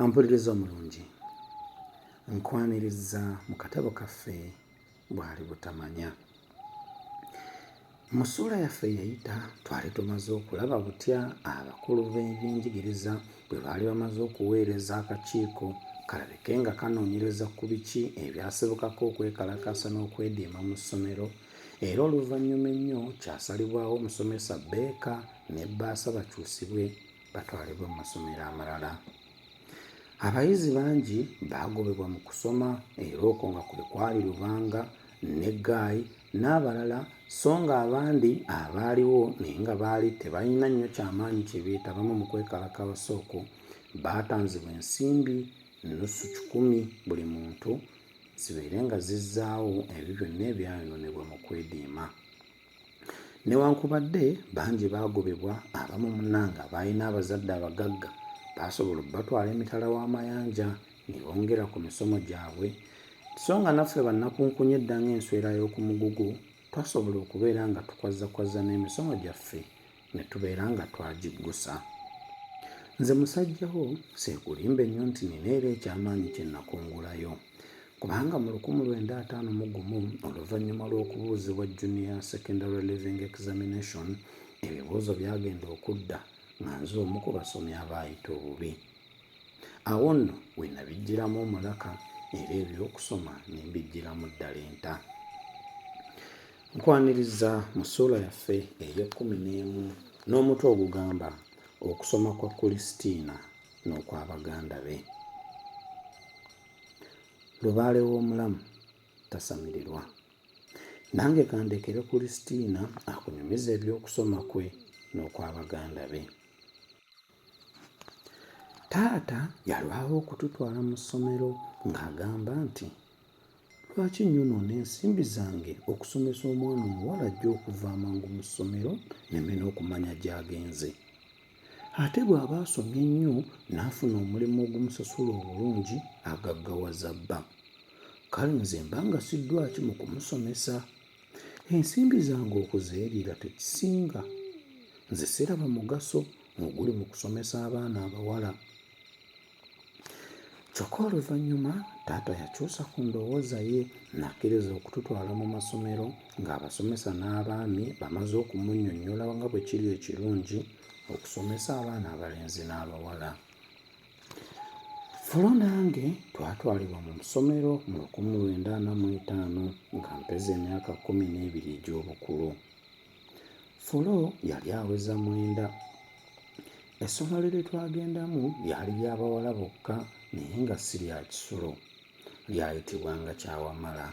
Ampuliriza omulungi, nkwaniriza mu katabo kaffe Bwali Butamanya. Mu ssuula yaffe eyayita twali tumaze okulaba butya abakulu b'ebyenjigiriza bwe baali bamaze okuweereza akakiiko kalabike nga kanoonyereza ku biki ebyasibukako okwekalakaasa n'okwediima mu ssomero era oluvannyuma ennyo kyasalibwawo omusomesa Baker ne bbaasa bakyusibwe batwalibwe mu masomero amalala. Abayizi bangi baagobebwa mu kusoma era okwo nga kwe kwali Lubanga ne Guy n'abalala so ng'abandi abaaliwo naye nga baali tebalina nnyo kyamaanyi kye beetabamu mu kwekalakaasa okwo baatanzibwa ensimbi nnusu kikumi buli muntu zibeere nga zizzaawo ebyo byonna ebyayonoonebwa mu kwediima. Newankubadde bangi baagobebwa, abamu munnange abaalina abazadde abagagga baasobola obatwala emitala w'amayanja ne bongera ku misomo gyabwe so nga naffe bannakunkunye edda ng'enswera y'oku mugugu twasobola okubeera nga tukwazzakwazza n'emisomo gyaffe ne tubeera nga twagiggusa. Nze musajja wo seekulimbe nnyo nti nina era eky'amaanyi kye nakungulayo kubanga mu 1951 oluvannyuma lw'okubuuzibwa Junior Secondary Leaving Examination ebibuuzo byagenda okudda nga nze omu ku basomi abaayita obubi. Awo nno we nabiggyiramu omulaka era eby'okusoma ne mbiggyiramu ddala enta. Nkwaniriza mu ssuula yaffe ey'ekkumi n'emu n'omutwe ogugamba Okusoma kwa Kulisitiina n'okwa baganda be. Lubaale w'omulamu tasamirirwa. Nange kandekere Kulisitiina akunyumize eby'okusoma kwe n'okwa baganda be. Taata yalwawo okututwala mu ssomero ng'agamba nti, Lwaki nnyonoona ensimbi zange okusomesa omwana omuwala ajja okuva amangu mu ssomero nneme n'okumanya gy'agenze? Ate bw'aba asomye nnyo n'afuna omulimu ogumusasula obulungi agaggawaza bba. Kale nze mba ngasiddwa ki mu kumusomesa? Ensimbi zange okuzeeriira tekisinga? Nze siraba mugaso oguli mu kusomesa abaana abawala. Kyokka oluvannyuma taata yakyusa ku ndowooza ye n'akkiriza okututwala mu masomero ng'abasomesa n'abaami bamaze okumunnyonnyola nga bwe kiri ekirungi okusomesa abaana abalenzi n'abawala. Fulo nange twatwalibwa mu ssomero mu 1945 nga mpeza emyaka 12 egy'obukulu. Fulo yali aweza mwenda. Essomero lye twagendamu lyali lya bawala bokka naye nga si lya kisulo. Lyayitibwanga Kyawamala.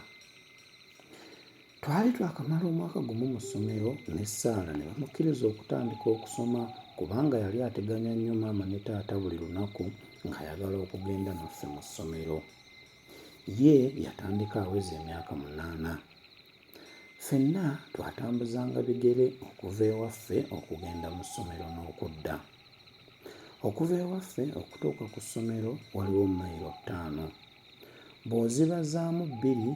Twali twakamala omwaka gumu mu ssomero ne Sarah ne bamukkiriza okutandika okusoma kubanga yali ateganya nnyo maama ne taata buli lunaku ng'ayagala okugenda naffe mu ssomero. Ye yatandika aweza emyaka munaana. Ffenna twatambuzanga bigere okuva ewaffe okugenda mu ssomero n'okudda. Okuva ewaffe okutuuka ku ssomero waliwo mayiro ttaano. Bw'ozibazaamu bbiri,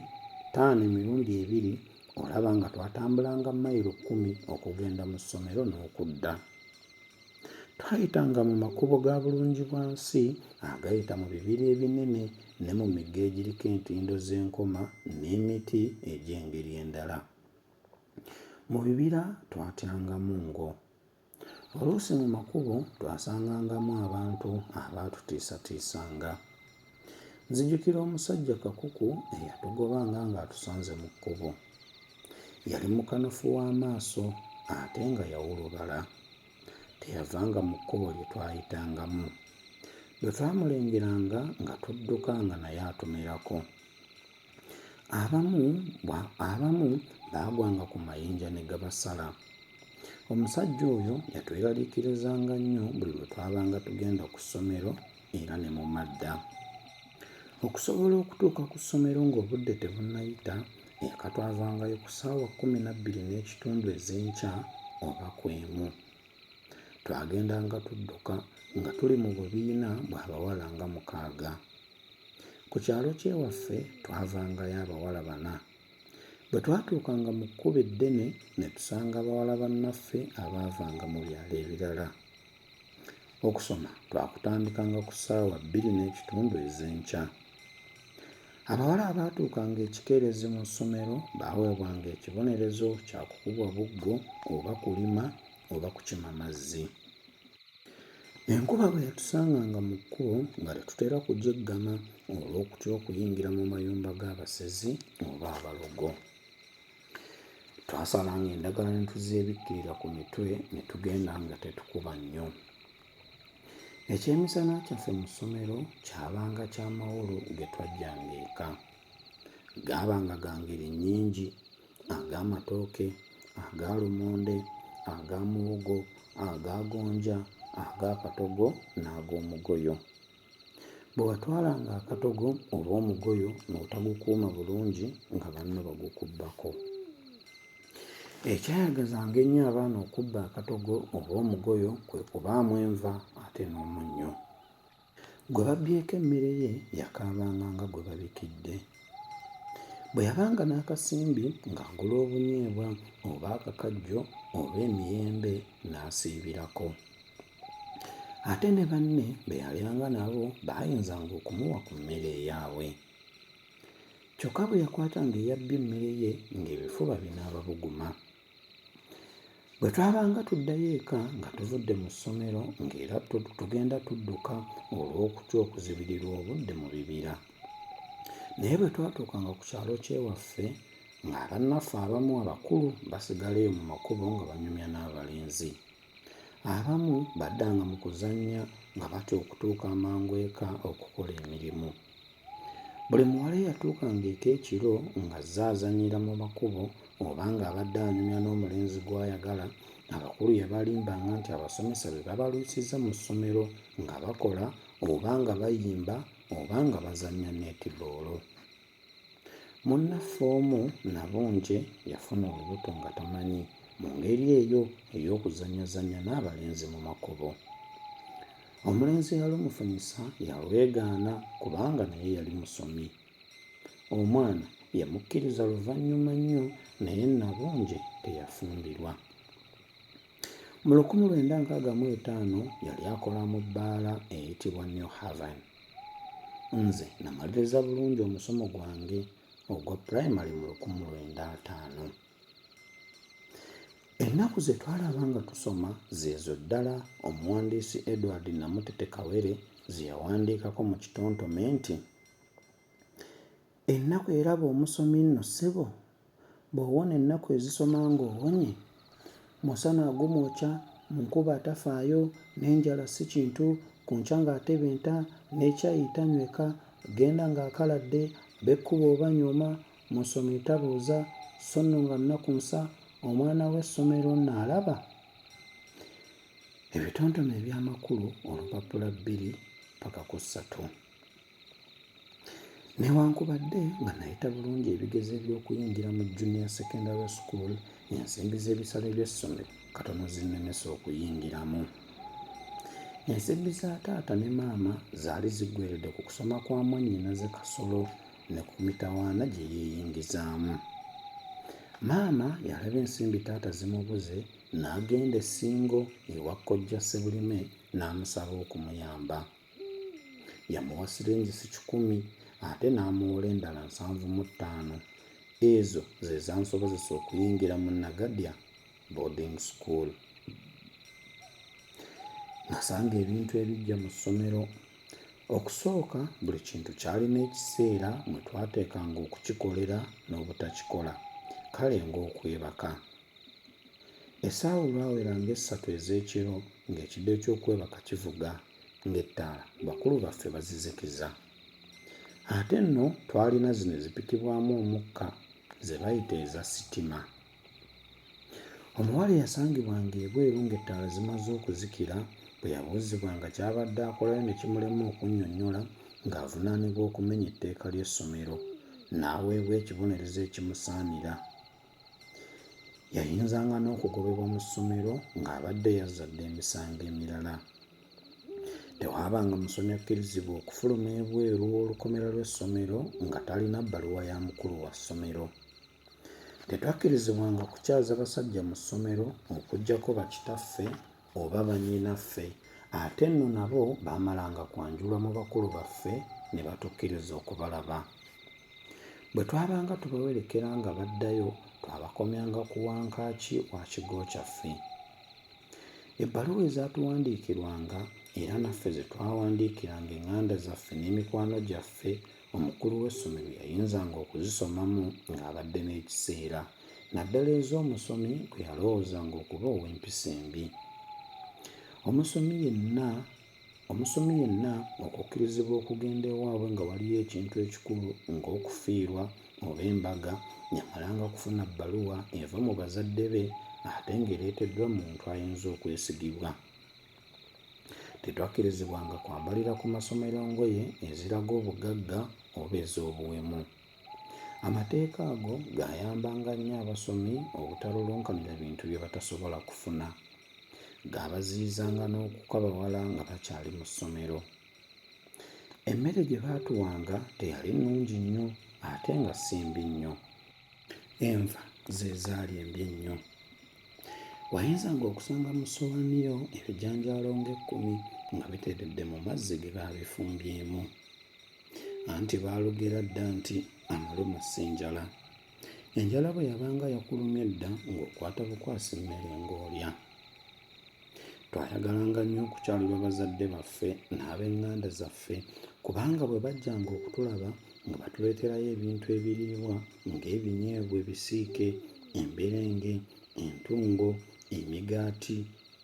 ttaano emirundi ebiri olaba nga twatambulanga mayiro kkumi okugenda mu ssomero n'okudda. Twayitanga mu makubo ga bulungibwansi agayita mu bibira ebinene ne mu migga egiriko entindo z'enkoma n'emiti egy'engeri endala. Mu bibira twatyangamu ngo. Oluusi mu makubo twasangangamu abantu abaatutiisatiisanga. Nzijukira omusajja Kakuku eyatugobanga ng'atusanze mu kkubo. Yali mukanufu w'amaaso ate nga yawulubala. Teyavanga mu kkubo lye twayitangamu. Bwe twamulengeranga nga tudduka nga naye atumerako. Abamu abamu baagwanga ku mayinja ne gabasala. Omusajja oyo yatweraliikirizanga nnyo buli lwe twabanga tugenda ku ssomero era ne mu madda. Okusobola okutuuka ku ssomero ng'obudde tebunnayita, eka twavangayo ku ssaawa 12 n'ekitundu ez'enkya oba ku emu. Twagendanga tudduka nga tuli mu bubiina bw'abawala nga mukaaga. Ku kyalo ky'ewaffe twavangayo abawala bana. Bwe twatuukanga mu kkubo eddene ne tusanga bawala bannaffe abaavanga mu byalo ebirala. Okusoma twakutandikanga ku ssaawa 2:30 ez'enkya. Abawala abaatuukanga ekikeerezi mu ssomero baaweebwanga ekibonerezo kya kukubwa buggo oba kulima oba kukima mazzi. Enkuba bwe yatusanganga mu kkubo nga tetutera kugyeggama olw'okutya okuyingira mu mayumba g'abasezi oba abalogo. Twasalanga endagala ne tuzeebikkirira ku mitwe ne tugenda nga tetukuba nnyo. Ekyemisana kyaffe mu ssomero kyabanga kya mawolu ge twaggyanga eka. Gaabanga ga ngeri nnyingi, ag'amatooke, aga lumonde, aga muwogo, aga gonja, ag'akatogo n'ag'omugoyo. Bwe watwalanga akatogo oba omugoyo n'otagukuuma bulungi nga banno bagukubbako. Ekyayagazanga ennyo abaana okubba akatogo oba omugoyo kwe kubaamu enva ate n'omunnyo. Gwe babbyeko emmere ye yakaabanga nga gwe babikidde. Bwe yabanga n'akasimbi ng'agula obunyeebwa oba akakajjo oba emiyembe n'asiibirako. Ate ne banne be yalyanga nabo baayinzanga okumuwa ku mmere eyaabwe. Kyokka bwe yakwatanga eyabbye emmere ye ng'ebifuba binaaba buguma. Bwe twabanga tuddayo eka nga tuvudde mu ssomero ng'era tugenda tudduka olw'okutya okuzibirirwa obudde mu bibira. Naye bwe twatuukanga ku kyalo ky'ewaffe nga bannaffe abamu abakulu basigala eyo mu makubo nga banyumya n'abalenzi. Abamu baddanga mu kuzannya nga batya okutuuka amangu eka okukola emirimu. Buli muwala eyatuukanga eka ekiro ng'azze azannyira mu makubo oba ng'abadde anyumya n'omulenzi gw'ayagala, abakulu yabalimbanga nti abasomesa be babalwisizza mu ssomero nga bakola oba nga bayimba oba nga bazannya neetiboolo. Munnaffe omu Nabunje yafuna olubuto nga tamanyi mu ngeri eyo ey'okuzannyazannya n'abalenzi mu makubo. Omulenzi eyalumufunyisa yalwegaana kubanga naye yali musomi. Omwana yamukkiriza luvannyuma nnyo naye Nabunje teyafumbirwa. Mu 1965 yali akola mu bbaala eyitibwa New Haven. Nze namaliriza bulungi omusomo gwange ogwa pulayimale mu 1950. Ennaku ze twalaba nga tusoma zeezo ddala omuwandiisi Edward Namutete Kawere ze yawandiikako mu kitontome nti. Ennaku eraba omusomi nno ssebo, bw'owona ennaku ezisoma ng'owonye. Musana gumwokya, mu nkuba atafaayo, n'enjala si kintu, ku nkya ng'atebenta, ne caayi tanyweka, genda ng'akaladde, b'ekkubo obanyooma, musomi tabuuza, sso nno nga nnaku nsa, omwana w'essomero nno alaba? Ebitontome eby'amakulu olupapula bbiri ppaka ku ssatu. Newankubadde nga nayita bulungi ebigezo eby'okuyingira mu Junior Secondary School, ensimbi z'ebisale by'essomero katono zinnemese okuyingiramu. Ensimbi za taata ne maama zaali ziggweeredde ku kusoma kwa mwannyinaze Kasolo ne ku mitawaana gye yeeyingizaamu. Maama yalaba ensimbi taata zimubuze n'agenda e Ssingo ewa kojja Ssebulime n'amusaba okumuyamba. Yamuwa siringisi 100 ate n'amuwola endala 75. Ezo ze zansobozesa okuyingira mu Nagadya Boarding School. Nasanga ebintu ebiggya mu ssomero. Okusooka buli kintu kyalina ekiseera mwe twateekanga okukikolera n'obutakikola, kale ng'okwebaka. Essaawa olwawera ng'essatu ez'ekiro ng'ekidde ky'okwebaka kivuga ng'ettaala bakulu baffe bazizikiza. Ate nno twalina zino ezipikibwamu omukka ze bayita eza sitima. Omuwala eyasangibwanga ebweru ng'ettaala zimaze okuzikira bwe yabuuzibwanga ky'abadde akolayo ne kimulema okunnyonnyola ng'avunaanibwa okumenya etteeka ly'essomero n'aweebwa ekibonerezo ekimusaanira. Yayinzanga n'okugobebwa mu ssomero ng'abadde yazza dda emisango emirala. Tewaabanga musomi akkirizibwa okufuluma ebweru w'olukomera lw'essomero nga talina bbaluwa ya mukulu wa ssomero. Tetwakkirizibwanga kukyaza basajja mu ssomero okuggyako bakitaffe oba bannyinaffe Ate nno nabo baamalanga kwanjulwa mu bakulu baffe ne batukkiriza okubalaba. Bwe twabanga tubawerekera nga baddayo twabakomyanga ku wankaaki wa kigo kyaffe. Ebbaluwa ezaatuwandiikirwanga era naffe ze twawandiikiranga eŋŋanda zaffe n'emikwano gyaffe omukulu w'essomero yayinzanga okuzisomamu ng'abadde n'ekiseera, naddala ez'omusomi gwe yalowoozanga okuba ow'empisa embi. Omusomi yenna Omusomi yenna okukkirizibwa okugenda ewaabwe nga waliyo ekintu ekikulu ng'okufiirwa oba embaga, yamalanga kufuna bbaluwa eva mu bazadde be ate ng'ereeteddwa muntu ayinza okwesigibwa. Tetwakkirizibwanga kwambalira ku masomero ngoye eziraga obugagga oba ez'obuwemu. Amateeka ago gaayambanga nnyo abasomi obutalulunkanira bintu bye batasobola kufuna. Gaabaziyizanga n'okukabawala nga bakyali mu ssomero. Emmere gye baatuwanga teyali nnungi nnyo ate nga si mbi nnyo. Enva ze zaali embi ennyo. Wayinzanga okusanga mu ssowaani yo ebijanjaalo ng'ekkumi nga biteredde mu mazzi ge baabifumbyemu. Anti baalugera dda nti amaluma si njala. Enjala bwe yabanga yakulumye dda ng'okwata bukwasi mmere ng'olya. Twayagalanga nnyo okukyalirwa bazadde baffe n'ab'eŋŋanda zaffe kubanga bwe bajjanga okutulaba nga batuleeterayo ebintu ebiriibwa ng'ebinyeebwa ebisiike, emberenge, entungo, emigaati,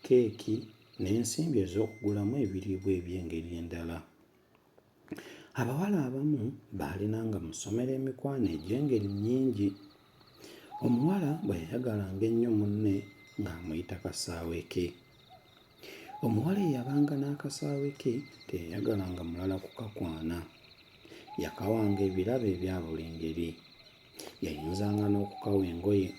keeki n'ensimbi ez'okugulamu ebiriibwa eby'engeri endala. Abawala abamu baalinanga mu ssomero emikwano egy'engeri nnyingi. Omuwala bwe yayagalanga ennyo munne ng'amuyita kasaawe ke. Omuwala eyabanga n'akasaawe ke teyayagalanga mulala kukakwana. Yakawanga ebirabo ebya buli ngeri. Yayinzanga n'okukawa engoye.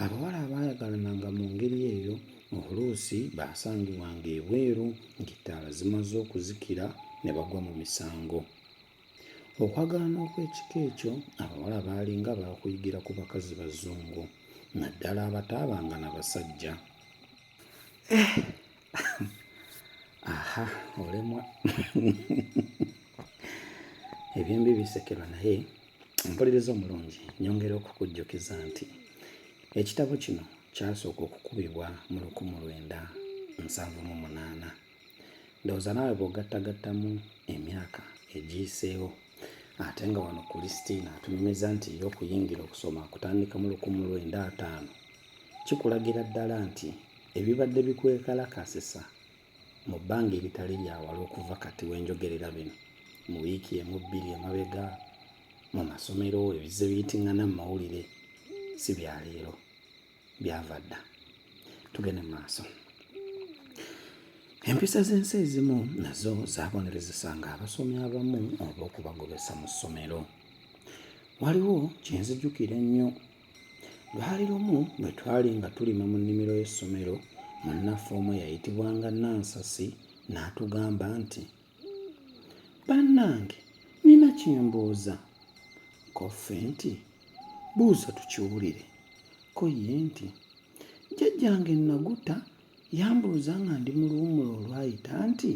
Abawala abaayagalananga mu ngeri eyo oluusi baasangibwanga ebweru ng'ettaala zimaze okuzikira ne bagwa mu misango. Okwagalana okw'ekika ekyo abawala baalinga baakuyigira ku bakazi Bazungu naddala abataabanga na basajja. Eh! Aha, olemwa. Ebyembi bisekerwa naye mpuliriza omulungi nyongera okukujjukiza nti ekitabo kino kyasooka okukubibwa mu 1978. Ndowooza naawe bw'ogattagattamu emyaka egiyiseewo ate nga wano Kulisitiina atunyumiza nti ye okuyingira okusoma akutandika mu 1950 kikulagira ddala nti ebibadde bikwekalakaasisa mu bbanga eritali lya wala okuva kati we njogerera bino mu wiiki emu bbiri emabega mu masomero ebizze biyitingana mu mawulire si bya leero byava dda. Tugende mu maaso. Empisa z'ensi ezimu nazo zaabonerezesanga abasomi abamu oba okubagobesa mu ssomero. Waliwo kye nzijukira ennyo. Lwali lumu bwe twali nga tulima mu nnimiro y'essomero, munnaffe omu eyayitibwanga Nansasi n'atugamba nti, Bannange nnina kye mbuuza. Ko ffe nti, Buuza tukiwulire. Ko ye nti, Jjajjange Naguta yambuuza nga ndi mu luwummula olwayita nti,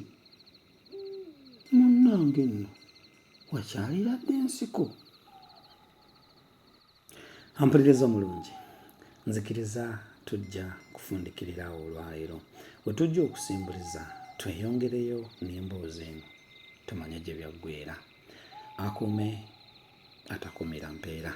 Munnange nno wakyalira dda ensiko? Ampuliriza omulungi, nzikiriza tujja kufundikirira awo olwaleero. We tujja okusimbuliza tweyongereyo n'emboozi eno tumanye gye byaggweera. Akuume atakuumira mpeera.